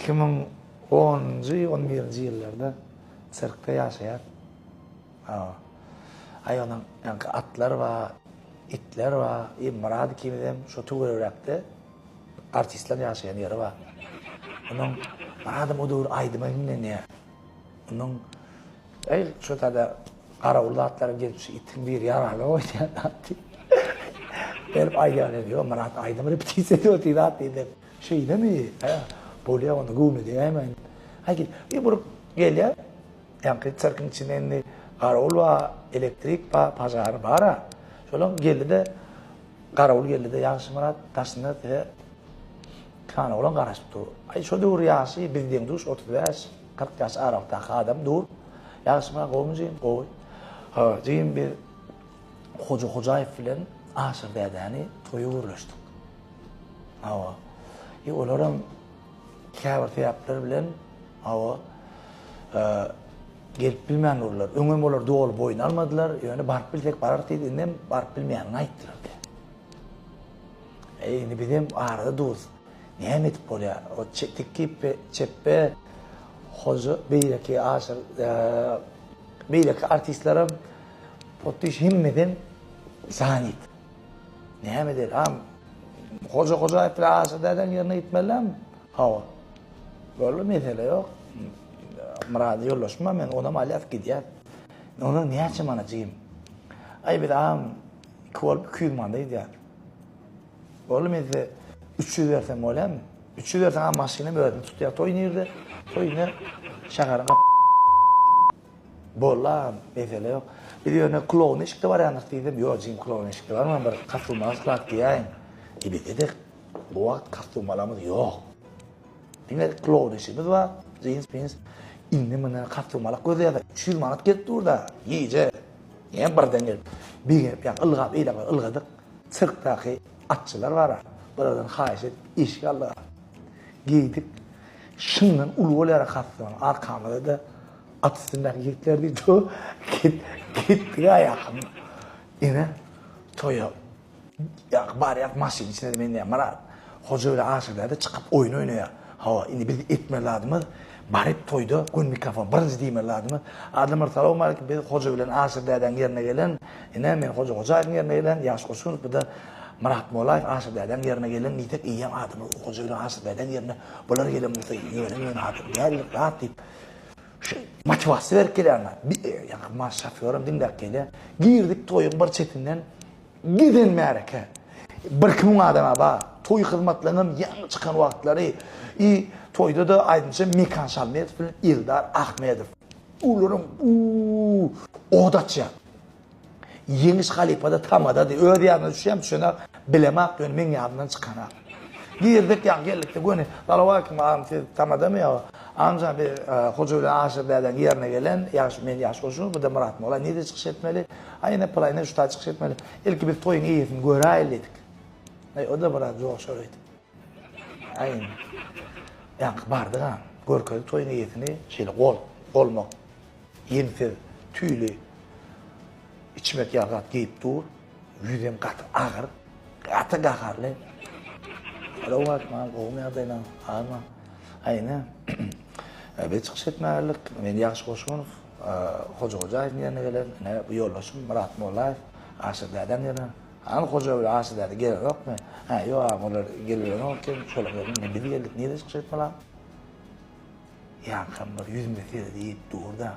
2010-njy, 11-nji ýyllarda sirkde ýaşaýar. Hawa. Aý onuň ýaňky atlar bar, itler bar. I Myrat ikimizem şo töweregräkde artistler ýaşaýan ýeri bar. Onuň Myradam o döwür aýdyma hiňlenýär. Onuň Eý, şo tada garawul zatlaryň gelip şu itiň biri ýaraly goýýan zat diýip. Berip aýdýan edi. Ýok, Myrat aýdym repetisiýa edip otyr zat diýdim. Şeýlemi? Hä, bolýa onda göwne degäýmäýin. Aý, gel. Bir burup gelýär. Ýaňky sirkiň içinde indi garawul bar, elektrik bar, pažar bar-a. Şolaň geldi-de, garawul geldi-de, Ýagşymyrat daşynda size sany oglan garaşyp dur. Aý, şo döwür ýaşy biz deň-duş 35, 40 ýaş aralykdaky adam dur. Ýagşymyrat gowumy jigim? Gowy. Ha, jigim biz Hoja Hojaýew bilen Aşyr dädäni toýa gürleşdik. Hawa. E, olaram käbir sebäpler bilen hawa gelip bilmän durlar. Öňem olar doly boýun almadylar, ýöne baryp bilsek bararys diýdi, indem baryp bilmeýänini aýtdylar. E, indi bizem arada durus. Näme edip bolýar? O tekip çepbe hoja beýleki aşyr e, beýleki artistlerem potdiş hemmeden zanit. Näme eder? Am Hoja Hojaýew bilen Aşyr dädeň ýerine gitmelilämi? Hawa. Boldy, mesele ýok. Myrady ýoldaşym bar, men onam alýas, gidýäs. Ondan näçe manat jigim? Aý biz agam iki bolup 200 manada gidýäs. Boldy, men size 300 bersem bolýarmy? 300 berseň agam maşynam özüm tutýar. Toý nirde? Toý ine şäheriň gap Boldy agam, mesele ýok. Biz ýöne kloun eşikde barýandyrys diýsem, ýok jigim kloun eşikde barman bir kostýum zat geýäýiň. E bizde-de bu wagt kostýumalarymyz ýok. Diňe kloun eşigimiz bar, jins pins. Indi muny kostýumalak gözleýärler. 300 manat gelip dur-da, gije. Näme birden gelip, begenip ýa ylgap eýläk ylgadyk. Sirkdäki atçylar bar-a, bulardan haýyş edip eşik aldyk. Geýdik. Şundan uly bolýar kostýum. Arkamyzda-da At üstündäki ýigitler diýdi, git, gitdik aýakym. Ine, toýa ýa barýas maşyn içinde men diýýän, Myrat, Hoja bilen Aşyr däde çykyp oýun oýnaýar. Hawa, indi biz etmeli zadymyz baryp toýda göni mikrofon birinji diýmeli zadymyz, adamlar salowmaleýkim, biz Hoja bilen Aşyr dädäň ýerine gelen, ine men Hoja Hojaýewiň ýerine gelen, Ýaş Goşunow, bu-da Myrat Molaýew Aşyr dädäň ýerine gelen diýsek, eýýäm adamlar Hoja bilen Aşyr dädäň ýerine bular gelen bolsa ýöne-möne adam däldir zat diýip, Şu motiwasiýa berip gelýärler. Ýa maş şofýoram diňläp gelýär. Girdik toýuň bir çetinden giden märeke. Bir-iki müň adam bar. Toý hyzmatlarynyň ýaňy çykan wagtlary. I toýda-da aýdymçy Mekan Şalmedow bilen Eldar Ahmedow. Olaryň ot açýar. Ýeňiş halypada tamadady. Öz ýadyna düşýärmi düşenak bilemak ýöne meň ýadymdan çykanak. Girdik ýa geldikde göni Salowaleýkim agam siz tamadamy ýa Agam biz Hoja bilen Aşyr dädäň ýerine gelen ýagşy men ýaş goşun bu-da Myrat molla nirde çykyş etmeli aý ine pylaý ine şu taý çykyş etmeli ilki biz toýuň eýesini göräýeli diýdik. Aý o-da biraz joşar öýdüp. Aý indi ýaňky bardyk agam görkezdik toýuň eýesini şeýle gol golmak Ýeňsiz, tüýli içmek ýaly zat geýip dur. Ýüzem gaty agyr, gaty gaharly. Salowmaleýkim, gowumy ýagdaýlaň, agma. Aý ine, biz çykyş etmäge geldik. Men Ýagşy Goşgunow, Hoja Hojaýewiň ýerine gelen. Ine, bu ýoldaşym Myrat Mollaýew, Aşyr dädäň ýerine. Hany Hoja bilen Aşyr däde gelenokmy? Hä, ýok agam, olar geliberenok eken. Şolaryň ýerine ine biz geldik. Nirede çykyş etmeli agam? Ýaňkam bir ýüzüme seredip dur-da.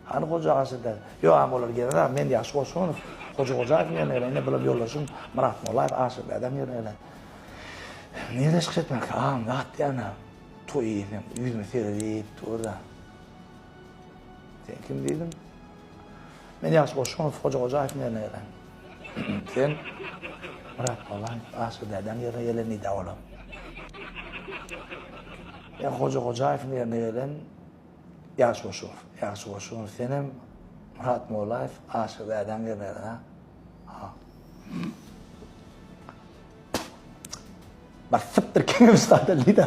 Hany Hoja Aşyr däde? Ýok, agam, olar geler-ä, men Ýagşy Goşunow, Hoja Hojaýewiň ýerine gelen, ine bulam ýoldaşym Myrat Mollaýew Aşyr dädäň ýerine gelen. Nirede çykyş etmelikä, agam, zat diýýän-ä, toý eýesem ýüzüme seredip dur-da. Sen kim diýdim? Men Ýagşy Goşunow, Hoja Hojaýewiň ýerine gelen. Sen Myrat Mollaýew Aşyr dädäň ýerine gelen diýdi olam. Men Hoja Hojaýewiň ýerine gelen Ýagşy Goşunow. Ýagşy Goşunow senem Myrat Mollaýew Aşyr dädäň ýerine gelen ha. Ha. Bir sypdyr keňem üstadel diýdi.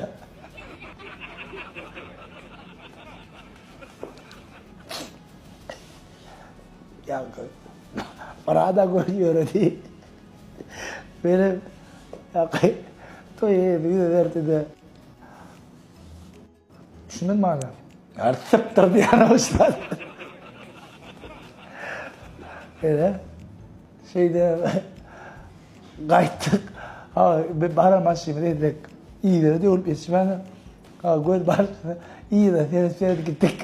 Ýaňky Myrada gör ýöredi. Menem ýaňky toý eýesi ýüze berdi-de. Düşünmedi maňa. Ýa sypdyr diýýän oşlar. Ene şeýde gaýtdyk. Ha, bir baran maşynymyz entek yzyna döwülip ýetişmändir. Ha, göz barşyna yzyna seret seret gitdik.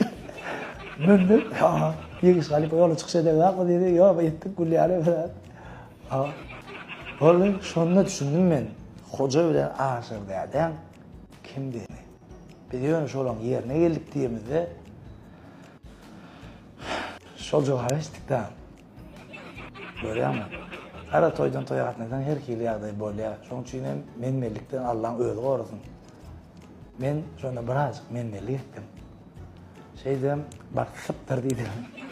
Mündük. Ha, Ýegiş halypa ýola çykyş eden zat diýdi. Ýok, ýetdik gül ýaly. Ha. Boldy, şonda düşündim men. Hoja bilen Aşyr dädäň kimdigini. Biz ýöne şolaň ýerine geldik diýemizde şol jogaby eşitdik-dä. Görýäňmi? Gara toýdan toýa gatnasaň her hili ýagdaý bolýar. Şonuň üçin hem men-menlikden Allaň özi gorasyn. Men şonda birazjyk men-menlik etdim. Şeýdibem bar sypdyr diýdim.